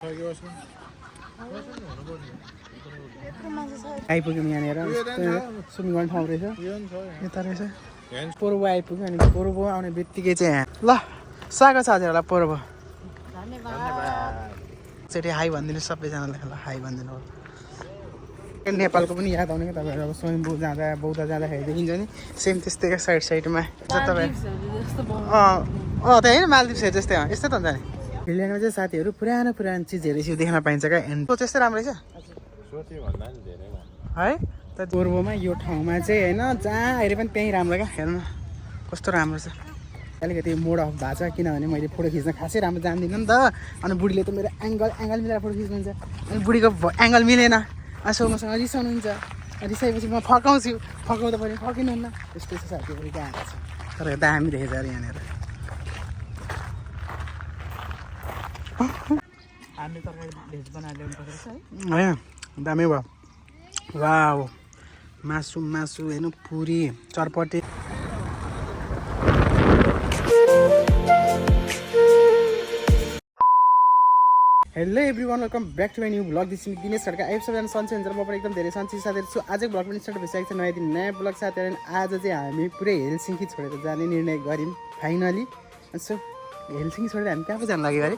आइपुग्यौँ यहाँनिर स्विमिङ गर्ने ठाउँ रहेछ यता रहेछ पूर्व आइपुग्यो अनि पूर्व आउने बित्तिकै चाहिँ यहाँ ल स्वागत छ हजुरहरूलाई पूर्व चेटी हाई भनिदिनु सबैजनालाई ल हाई भनिदिनु नेपालको पनि याद आउने क्या तपाईँहरू अब स्वयम्भू जाँदा बौद्ध जाँदाखेरि देखिन्छ नि सेम त्यस्तै क्या साइड साइडमा तपाईँ त्यही होइन मालदिप्सहरू जस्तै यस्तै त हुन्छ नि फिनल्यान्डमा चाहिँ साथीहरू पुरानो पुरानो चिजहरू यसो देख्न पाइन्छ क्या एन्ड त्यस्तै राम्रो रहेछ है त पूर्वमा यो ठाउँमा चाहिँ होइन जहाँ अहिले पनि त्यहीँ राम्रो क्या हेर्नु कस्तो राम्रो छ अलिकति मोड अफ भएको छ किनभने मैले फोटो खिच्न खासै राम्रो जान्दिनँ नि त अनि बुढीले त मेरो एङ्गल मिलाएर फोटो खिच्नुहुन्छ अनि बुढीको एङ्गल मिलेन अनि सोमासँग रिसाउनुहुन्छ रिसाएपछि म फकाउँदा पनि फकिनुहुन्न त्यस्तो छ साथीहरू कहाँ छ तर दामी देखेछ अरे यहाँनिर हामीले तरकारी भेज बनाएर ल्याउनु पर्छ है दामी भयो वाउ मासु हेर्नु पुरी चरपटे hello everyone welcome back to my new blog this Dinesh Khadka आइप सबैजना सन्चै हुन्छ म पनि एकदम धेरै सन्चै साथीहरू छु आजको ब्लग पनि स्टार्ट भइसकेको छ नयाँ दिन नयाँ ब्लग साथीहरू आज चाहिँ हामी पुरै हेलसिङ्की छोडेर जाने निर्णय गऱ्यौँ फाइनली सो हेलसिङ्की छोडेर हामी कहाँ पो जानु लाग्यो अरे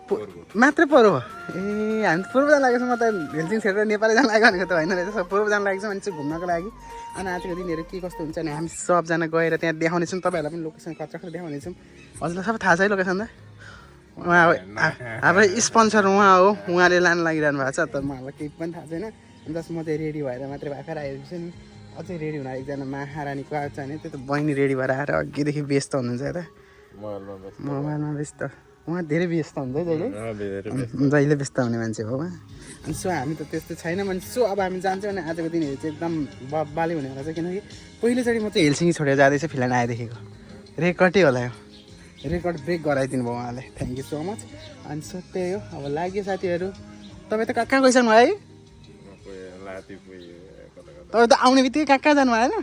मात्र पूर्व ए हामी त पूर्व जानु लागेको छ म त हेलसिङ छोडेर नेपालै जानु लाग्यो भनेको त होइन रहेछ पूर्व जानु लागेको छ भने चाहिँ घुम्नको लागि अनि आजको दिनहरू के कस्तो हुन्छ भने हामी सबजना गएर त्यहाँ देखाउनेछौँ तपाईँहरूलाई पनि लोकेसन कच्चा देखाउनेछौँ हजुरलाई सबै थाहा छ है लोकेसन त उहाँ हाम्रो स्पोन्सर उहाँ हो उहाँले लानु लागिरहनु भएको छ तर मलाई केही पनि थाहा छैन जस्ट म चाहिँ रेडी भएर मात्रै भर्खर आएको छु नि अझै रेडी हुन एकजना महारानीको आएको छ भने त्यो त बहिनी रेडी भएर आएर अघिदेखि व्यस्त हुनुहुन्छ यता मोबाइलमा व्यस्त उहाँ धेरै व्यस्त हुन्छ है जहिले व्यस्त हुने मान्छे हो उहाँ अनि सो हामी त त्यस्तो छैन भने सो अब हामी जान्छौँ भने आजको दिनहरू चाहिँ एकदम बाली हुनेवाला छ किनकि पहिलोचोटि म चाहिँ हेलसिङ्गी छोडेर जाँदैछु फिलहाल आएदेखिको रेकर्डै होला यो रेकर्ड ब्रेक गराइदिनु भयो उहाँले थ्याङ्क यू सो मच अनि सो त्यही हो अब लाग्यो साथीहरू तपाईँ त कहाँ गइसक्नु भयो है तपाईँ त आउने बित्तिकै कहाँ जानु भएन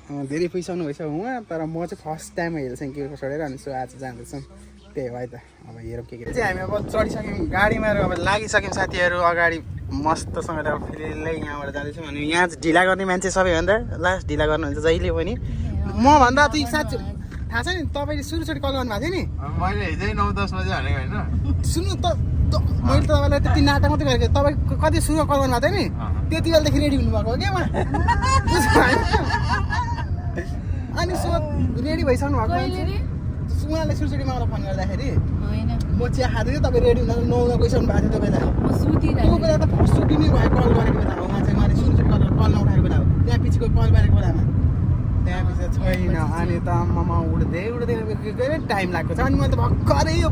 धेरै पुगिसक्नु भइसक्यो उहाँ तर म चाहिँ फर्स्ट टाइम हेलसिङ्की छोडेर अनि सो आज जाँदैछौँ त्यही हो है त अब हेरौँ के चाहिँ हामी अब चढिसक्यौँ गाडीमा अब लागिसक्यौँ साथीहरू अगाडि मस्तसँगले अब फेरि यहाँबाट जाँदैछौँ अनि यहाँ चाहिँ ढिला गर्ने मान्छे सबैभन्दा लास्ट ढिला गर्नुहुन्छ जहिले पनि म भन्दा त साँच्चै थाहा छ नि तपाईँले सुरुचोटि कल गर्नु भएको थियो नि मैले हिजै 9-10 बजे हालेको होइन सुन्नु त मैले तपाईँलाई त्यति नाटक मात्रै गरेको तपाईँ कति सुरुमा कल गर्नु भएको थियो नि त्यति बेलादेखि रेडी हुनुभएको हो क्या उहाँ अनि सो रेडी भइसक्नु भएको उहाँले सुरुचोटि मलाई फोन गर्दाखेरि म चिया खाँदै तपाईँ रेडी हुन 9 गइसक्नु भएको थियो तपाईँलाई त्यो बेला त फर्स्ट सुटी नै भयो कल गरेको बेला हो उहाँ चाहिँ मैले सुरुचोटि कल नउठाएको बेला हो त्यहाँ पछिको कल गरेको बेलामा त्यहाँपछि छैन अनि त आम्मामा उड्दै टाइम लाग्छ अनि मैले त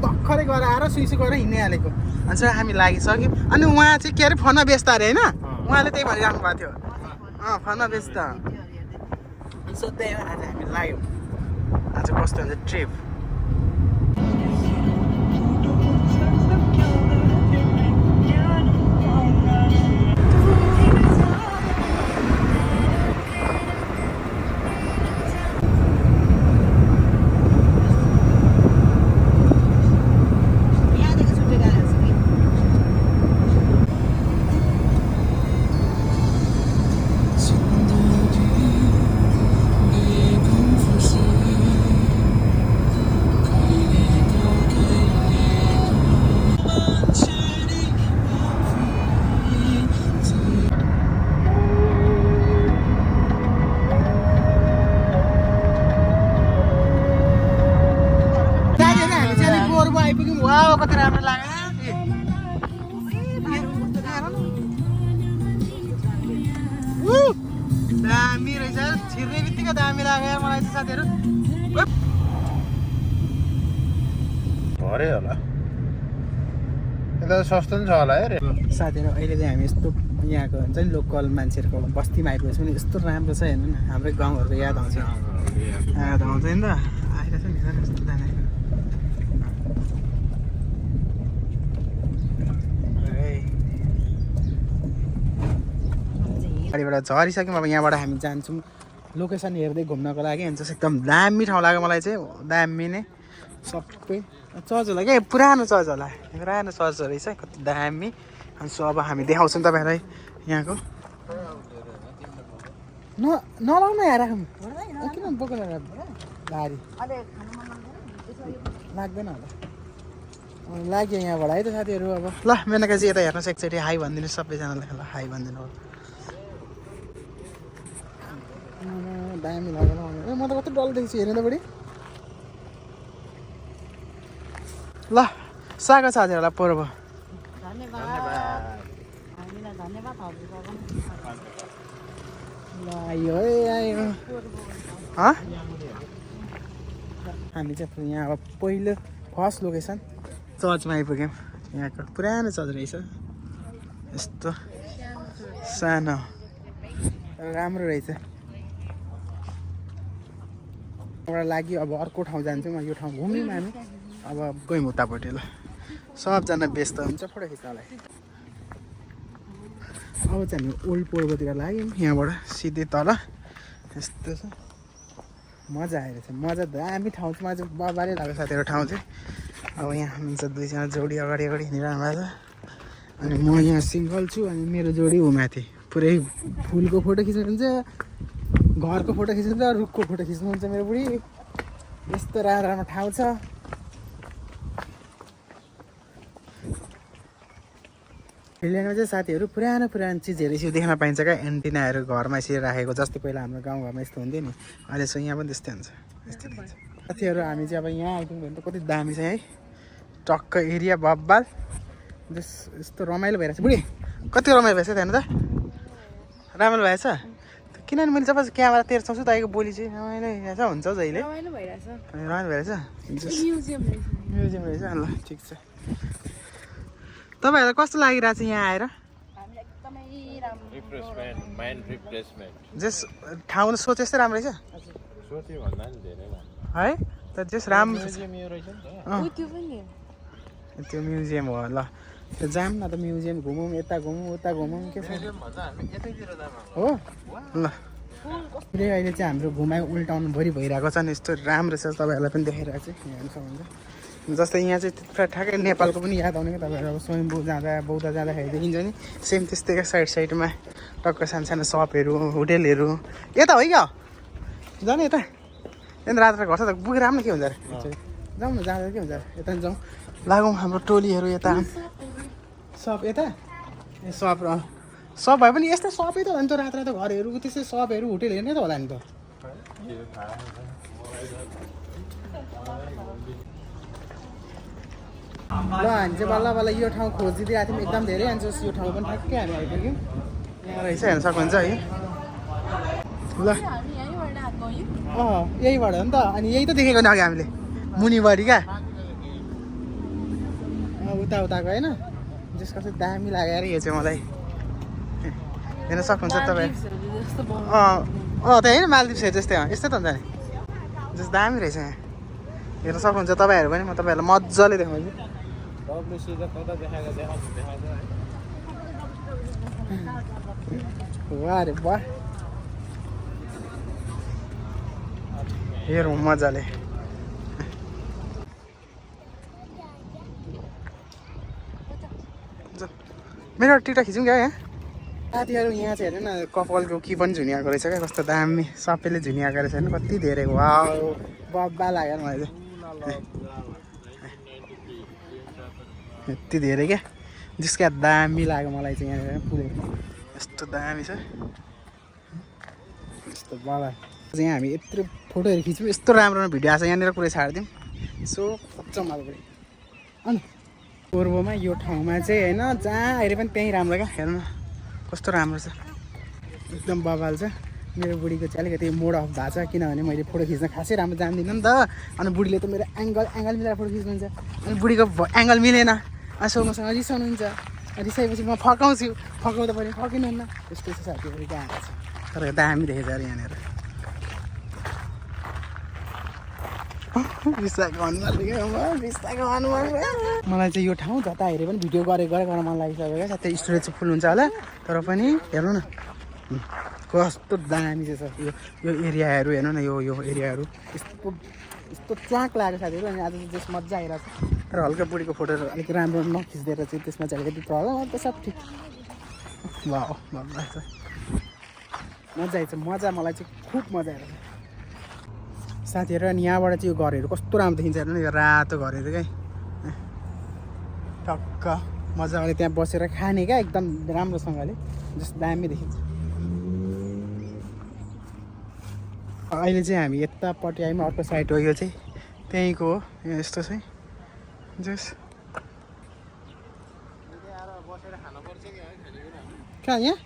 भर्खरै गएर आएर सुइसु गरेर हिँडिहालेको अनि सो हामी लागिसक्यौँ अनि उहाँ चाहिँ के अरे फोनमा व्यस्त अरे होइन उहाँले त्यही भनिराख्नु भएको थियो फोनमा व्यस्त अनि सो त्यही हो आज हामी लाग्यौँ आज कस्तो हुन्छ ट्रिप कति राम्रो लाग्यो दामी रहेछ छिर्ने बित्तिकै दामी लाग्यो मलाई चाहिँ साथीहरू भरे होला यता सस्तो पनि छ होला है साथीहरू अहिले चाहिँ हामी यस्तो यहाँको हुन्छ नि लोकल मान्छेहरूको बस्तीमा आइपुगेको छौँ नि यस्तो राम्रो छ हेर्नु न हाम्रै गाउँहरूको याद आउँछ नि त आइरहेछ नि कस्तो दामी गाडीबाट झरिसक्यौँ अब यहाँबाट हामी जान्छौँ लोकेसन हेर्दै घुम्नको लागि अनि चाहिँ एकदम दामी ठाउँ लाग्यो मलाई चाहिँ दामी नै सबै चर्च होला क्या पुरानो चर्च होला पुरानो चर्च रहेछ कति दामी अनि सो अब हामी देखाउँछौँ तपाईँहरूलाई यहाँको नलाउनु यहाँ राखौँ किन बोकेर भारी लाग्दैन होला लाग्यो यहाँबाट है त साथीहरू अब ल मेनका चाहिँ यता हेर्नुहोस् एकचोटि हाई भनिदिनु सबैजनालाई ल हाई भनिदिनु दामी लाग्यो म त कस्तो डल देख्छु हेर्नु त बढी ल स्वागत छ हजुरहरूलाई पर्व ल आयो है आयो हामी चाहिँ यहाँ अब पहिलो फर्स्ट लोकेसन चर्चमा आइपुग्यौँ यहाँको पुरानो चर्च रहेछ यस्तो सानो राम्रो रहेछ एउटा लाग्यो अब अर्को ठाउँ जान्छौँ यो ठाउँ घुम्यौँ हामी अब गयौँ उतापट्टि ल सबजना व्यस्त हुन्छ फोटो खिच्नलाई अब चाहिँ हामी ओल्ड पोर्वतिर लाग्यौँ यहाँबाट सिधै तल यस्तो छ मजा आइरहेछ मजा दामी ठाउँ चाहिँ मलाई चाहिँ बाबाले लाग्यो साथीहरू ठाउँ चाहिँ अब यहाँ हुनुहुन्छ दुईजना जोडी अगाडि अगाडि हिँडिरहनु भएको छ अनि म यहाँ सिङ्गल छु अनि मेरो जोडी ऊ माथि पुरै फुलको फोटो खिच्नुहुन्छ घरको फोटो खिच्नुहुन्छ रुखको फोटो खिच्नुहुन्छ मेरो बुढी यस्तो राम्रो राम्रो ठाउँ छ फिनल्यान्डमा चाहिँ साथीहरू पुरानो चिजहरू यसरी देख्न पाइन्छ क्या एन्टिनाहरू घरमा यसरी राखेको जस्तै पहिला हाम्रो गाउँघरमा यस्तो हुन्थ्यो नि अहिले चाहिँ यहाँ पनि त्यस्तै हुन्छ यस्तो देखिन्छ साथीहरू हामी चाहिँ अब यहाँ आइपुग्यौँ भने त कति दामी छ है टक्क एरिया बब्बाल यस्तो रमाइलो भइरहेछ बुढी कति रमाइलो भएछ त्यहाँनिर त राम्रो भएछ किनभने मैले जब क्यामेरा तेर्साउँछु तपाईँको बोली चाहिँ रमाइलो भइरहेछ हुन्छ हौ जहिले रमाइलो भइरहेछ म्युजियम रहेछ ल ठिक छ तपाईँहरूलाई कस्तो लागिरहेको छ यहाँ आएर जस ठाउँ सोच यस्तै राम्रो रहेछ है त जस राम्रो त्यो म्युजियम हो ल त्यो जाऊँ न त म्युजियम घुमौँ यता घुमौँ उता घुमौँ के छ हो ल पुरै अहिले चाहिँ हाम्रो घुमाइ उल्टाउनुभरि भइरहेको छ नि यस्तो राम्रो छ तपाईँहरूलाई पनि देखाइरहेको छु यहाँ हेर्नु सक्नुहुन्छ जस्तै यहाँ चाहिँ ठ्याक्कै नेपालको पनि याद आउने क्या तपाईँहरू अब स्वयम्भू जाँदा बौद्ध जाँदाखेरि देखिन्छ नि सेम त्यस्तै साइडमा टक्क सानो सानो सपहरू होटेलहरू यता हो क्या जाने यता त्यहाँदेखि रात्र घर छ त पुगेर राम्रो के हुन्छ अरे जाउँ न जाँदा के हुन्छ यता पनि जाउँ लागौँ हाम्रो टोलीहरू यता सप यता ए सप सप भए पनि यस्तै सपै त होला नि त रात घरहरू त्यस्तै सपहरू होटेलहरू नै त होला नि त ल हामी चाहिँ बल्ल बल्ल यो ठाउँ खोजिदिइरहेको थियौँ एकदम धेरै अनि यो ठाउँ पनि ठ्याक्कै हामी आइपुग्यौँ यहाँ रहेछ हेर्न सक्नुहुन्छ है ल यहीबाट हो नि त अनि यही त देखेको नि अघि हामीले मुनिबडी क्या उताको होइन जसको चाहिँ दामी लाग्यो अरे यो चाहिँ मलाई हेर्न सक्नुहुन्छ तपाईँ त्यही होइन मालदिप्सहरू जस्तै यस्तै त हुन्छ नि जस्तो दामी रहेछ यहाँ हेर्न सक्नुहुन्छ तपाईँहरू पनि म तपाईँहरूलाई मजाले देखाउँछु वाह रे वाह हेरौँ मजाले मेरो टिकटक खिचौँ क्या यहाँ साथीहरू यहाँ चाहिँ हेर्नु न कपालको कि पनि झुनियाएको रहेछ क्या कस्तो दामी सबैले झुनियाएको रहेछ होइन कति धेरै वाह बब्बा लाग्यो मलाई चाहिँ यति धेरै क्या जसका दामी लाग्यो मलाई चाहिँ यहाँ पुरै यस्तो दामी छ यस्तो बाबा चाहिँ हामी यत्रो फोटोहरू खिच्यौँ यस्तो राम्रो राम्रो भिडियो आएको छ यहाँनिर पुरै छाडिदिउँ यसो चमाल पुरै अनि पूर्वमा यो ठाउँमा चाहिँ होइन जहाँ हेरे पनि त्यहीँ राम्रो क्या हेर्नु कस्तो राम्रो छ एकदम बबाल छ मेरो बुढीको चाहिँ अलिकति मोड अफ भएको छ किनभने मैले फोटो खिच्न खासै राम्रो जान्दिनँ नि त अनि बुढीले त मेरो एङ्गल मिलाएर फोटो खिच्नुहुन्छ अनि बुढीको एङ्गल मिलेन अनि सोमासँग रिसाउनुहुन्छ रिसाएपछि म फकाउँदा पनि फकिनुहुन्न त्यस्तो चाहिँ साथीहरू कहाँ आएको छ तर दामी देखेछ अरे यहाँनिर मलाई चाहिँ यो ठाउँ जता हेरे पनि भिडियो गरेर मन लागिसक्यो क्या साथै स्टोरेज चाहिँ फुल हुन्छ होला तर पनि हेर्नु न कस्तो दामी चाहिँ छ यो एरियाहरू हेर्नु न यो एरियाहरू यस्तो यस्तो च्वाक लाग्यो साथीहरू। अनि आज चाहिँ जस मजा आइरहेको छ। र हल्का बुढीको फोटोहरू अलिक राम्रो नखिचिदिएर चाहिँ त्यसमा चाहिँ अलिकति त होला त सब ठिक। वाह मजा आएछ, मजा आएछ, मजा मलाई चाहिँ खुब मजा आएर साथीहरू। अनि यहाँबाट चाहिँ यो घरहरू कस्तो राम्रो देखिन्छ हेर्नु न, यो रातो घरहरू क्या टक्क मजाले त्यहाँ बसेर खाने क्या एकदम राम्रोसँगले, जस्तो दामी देखिन्छ। अहिले चाहिँ हामी यतापट्टि आयौँ, अर्को साइड हो यो चाहिँ त्यहीँको हो। यो यस्तो चाहिँ जस कहाँ यहाँ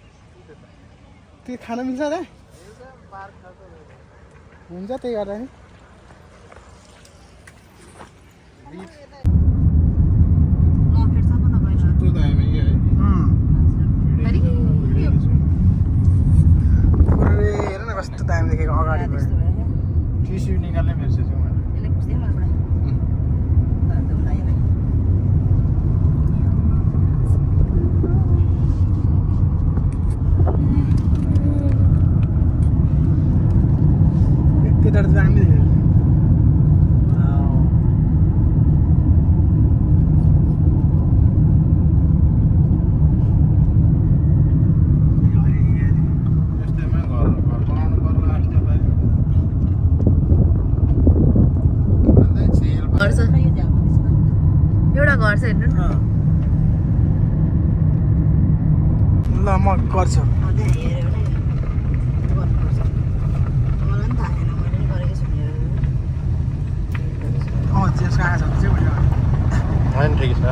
त्यो खान मिल्छ त हुन्छ, त्यही गर्दा नि हेर न कस्तो दामी देखेको अगाडि टिस्यु निकाल्ने बिर्सेछु मैले। त्यताबाट दामी देखेको यस्तैमा घर बनाउनु पर्ला जस्तो लाग्यो। अन्त छिल घर छ एउटा घर छ हेर्नु न। ल म गर्छु। अँ त्यसको आँखा छ चाहिँ भइरहेको होइन ठिक छ।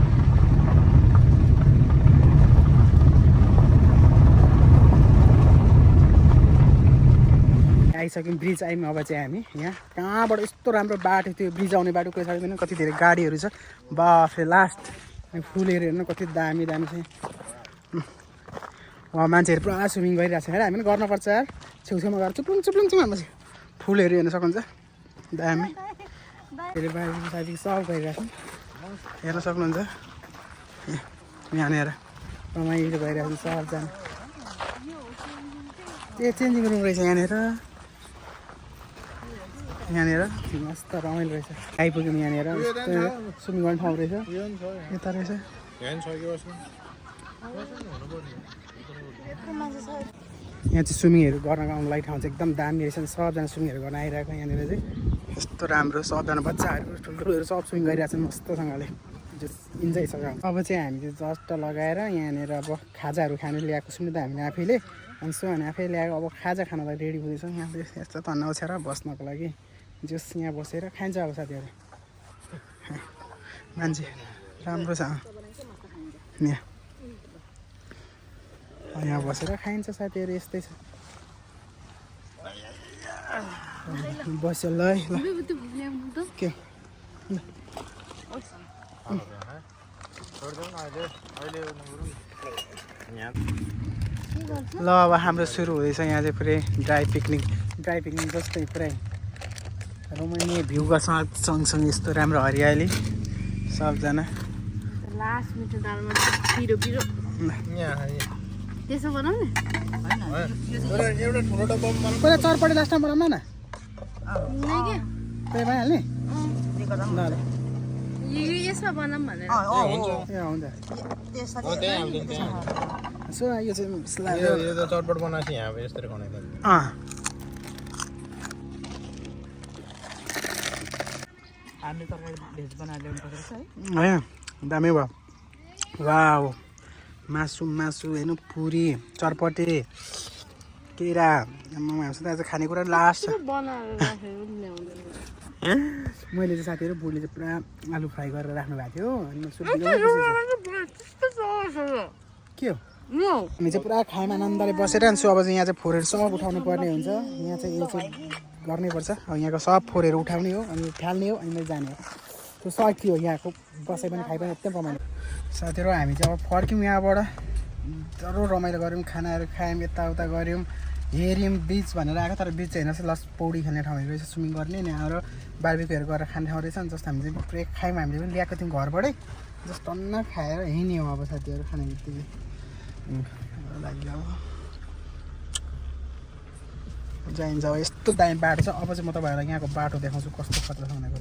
आइसक्यौँ ब्रिज आयौँ। अब चाहिँ हामी यहाँ कहाँबाट यस्तो राम्रो बाटो थियो, ब्रिज आउने बाटो कोही सक्दैन, कति धेरै गाडीहरू छ बाफरे। लास्ट फुलहरू हेर्नु कति दामी दामी छ। मान्छेहरू पुरा स्विमिङ गरिरहेको छ हेर, हामी पनि गर्नुपर्छ यार। छेउछेउमा गएर चुप्लुङ चुप्लुङ चाहिँ हामी फुलहरू हेर्न सक्नुहुन्छ दामी। फेरि बाहिर साथी सब गरिरहेको छ हेर्न सक्नुहुन्छ यहाँनिर रमाइलो भइरहेको छ सबजना। ए चेन्जिङ रुम रहेछ यहाँनिर, यहाँनिर मस्त रमाइलो रहेछ। आइपुग्यौँ यहाँनिर, स्विमिङ गर्ने ठाउँ रहेछ यता रहेछ। यहाँ चाहिँ स्विमिङहरू गर्न आउनुलाई ठाउँ चाहिँ एकदम दामी रहेछ। सबजना स्विमिङहरू गर्न आइरहेको यहाँनिर चाहिँ यस्तो राम्रो। सबजना बच्चाहरू ठुल्ठुलोहरू सब स्विमिङ गरिरहेछन् मस्तसँगले, इन्जोय छ। अब चाहिँ हामी चाहिँ जस्ट लगाएर यहाँनिर अब खाजाहरू खानु ल्याएको छौँ नि त हामीले आफैले। अनि सो हामी आफै ल्याएको अब खाजा खानलाई रेडी हुँदैछौँ। यहाँ यस्तो तन्ना ओछ्याएर बस्नको लागि जस यहाँ बसेर खान्छ अब साथीहरू। मान्छे राम्रो छ यहाँ बसेर खाइन्छ साथीहरू, यस्तै छ। बस्यो ल के ल अब हाम्रो सुरु हुँदैछ यहाँ चाहिँ पुरै ड्राई पिकनिक जस्तै पुरै रमाइलो भ्यू गर्छ सँगसँगै यस्तो राम्रो हरियाली सबजना। लास्ट मिठो दालमा पिरो पिरो त्यसो बनाउने एउटा ठुलो डब्बामा पहिला चरपटी लास्टमा बनाउनु न, नै के त्यही भइहाल्ने ल ल। यसमा बनाऊँ भनेर ए हुन्छ सो यो चाहिँ यो त चटपट बनाएको छ यहाँ अब यसरी बनाएको। हामीले तरकारी भेज बनाएर ल्याउनु पर्छ है। है दामी भयो। वाउ मासु हेर्नु, पुरी चरपटे केरा हामीसँग आज खानेकुरा लास्ट छ। मैले चाहिँ साथीहरू बुढीले चाहिँ पुरा आलु फ्राई गरेर राख्नु भएको थियो के हो हामी चाहिँ पुरा खाएमा आनन्दले बसेर अनि सो अब चाहिँ यहाँ चाहिँ फोरहरू सब उठाउनु पर्ने हुन्छ। यहाँ चाहिँ यो चाहिँ गर्नै पर्छ। अब यहाँको सब फोरहरू उठाउने हो अनि फाल्ने हो अनि मैले जाने हो। त्यो सकियो, यहाँको बसाइ पनि खाइ पनि एकदम रमाइलो। साथीहरू हामी चाहिँ अब फर्क्यौँ यहाँबाट, जरो रमाइलो गऱ्यौँ, खानाहरू खायौँ, यताउता गऱ्यौँ, हेऱ्यौँ बिच भनेर आएको। तर बिच होइन लस पौडी खेल्ने ठाउँहरू रहेछ, स्विमिङ गर्ने नि हाम्रो बार्बिक्यूहरू गरेर खाने ठाउँ रहेछ। अनि जस्तो हामीले ब्रेक खायौँ, हामीले पनि ल्याएको थियौँ घरबाटै, जस्तो टन्न खाएर हिँड्यौँ अब साथीहरू खाने बित्तिकै लागि अब जाइन्छ अब यस्तो दामी बाटो छ। अब चाहिँ म तपाईँहरूलाई यहाँको बाटो देखाउँछु कस्तो खतरा छ भनेको।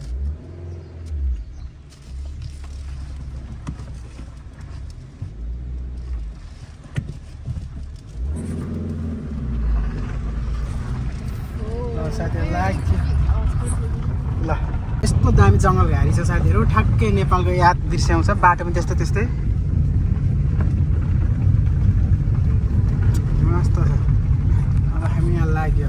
ल साथीहरू लाग्यो ल यस्तो दामी जङ्गल घारी छ साथीहरू। ठ्याक्कै नेपालको याद दृश्याउँछ। बाटो पनि त्यस्तै त्यस्तै मस्त छ। अब हामी यहाँ लाग्यो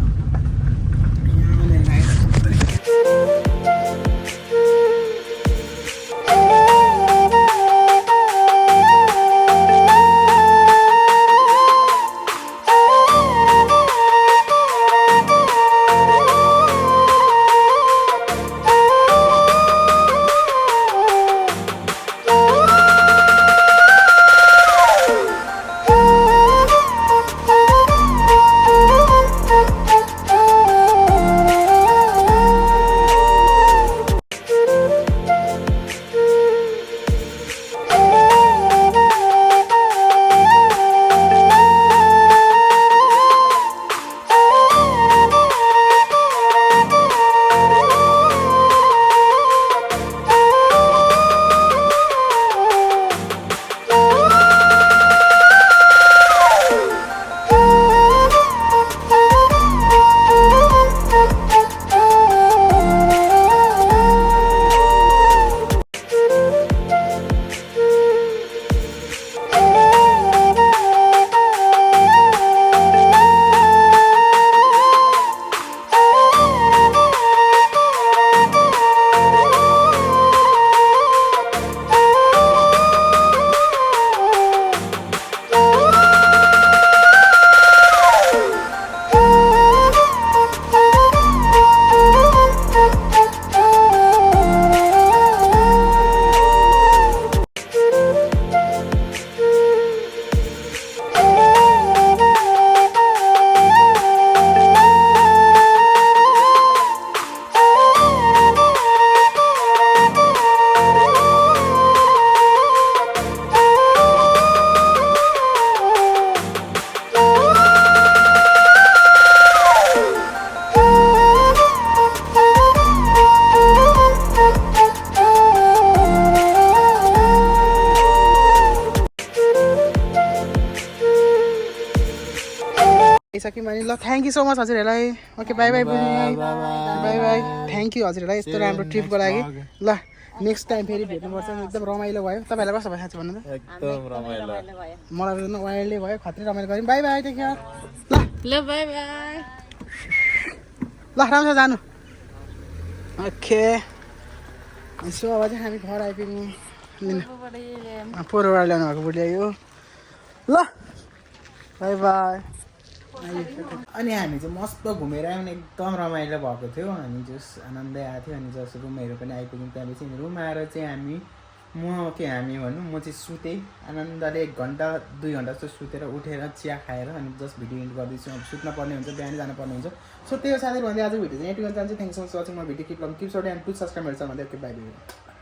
सक्यौँ भने। ल थ्याङ्क यू सो मच हजुरहरूलाई। Okay by by by by. Thank you हजुरहरूलाई यस्तो राम्रो ट्रिपको लागि। ल नेक्स्ट टाइम फेरि भेट्नुपर्छ। एकदम रमाइलो भयो। तपाईँहरूलाई कस्तो भयो साँच्ची भन्नु त? एकदम रमाइलो। मलाई पनि वाइल्डै भयो। खत्रै रमाइलो गऱ्यौँ। Bye bye take care. ल बाई बाई। ल राम्रो जानु। ओके सो अब चाहिँ हामी घर आइपुग्यौँ। पोहोरबाट ल्याउनु भएको बुढी यो। ल बाई बाई। अनि हामी चाहिँ मस्त घुमेर आयौँ। एकदम रमाइलो भएको थियो। हामी जस आनन्दै आएको थियो। अनि जस रुमहरू पनि आइपुग्यौँ। त्यहाँपछि रुम आएर चाहिँ हामी हामी भनौँ म चाहिँ सुतेँ आनन्दले। 1 घन्टा 2 घन्टा जस्तो सुतेर उठेर चिया खाएर अनि जस्ट भिडियो एन्ड गर्दैछु। अब सुत्न पर्ने हुन्छ, बिहान जानुपर्ने हुन्छ। सो त्यही हो साथीहरू भन्दै आज भिडियो चाहिँ यति गर्न चाहन्छु। Thank so much watching. म video keep support and please subscribe छ भन्दै ओके बाई बाई।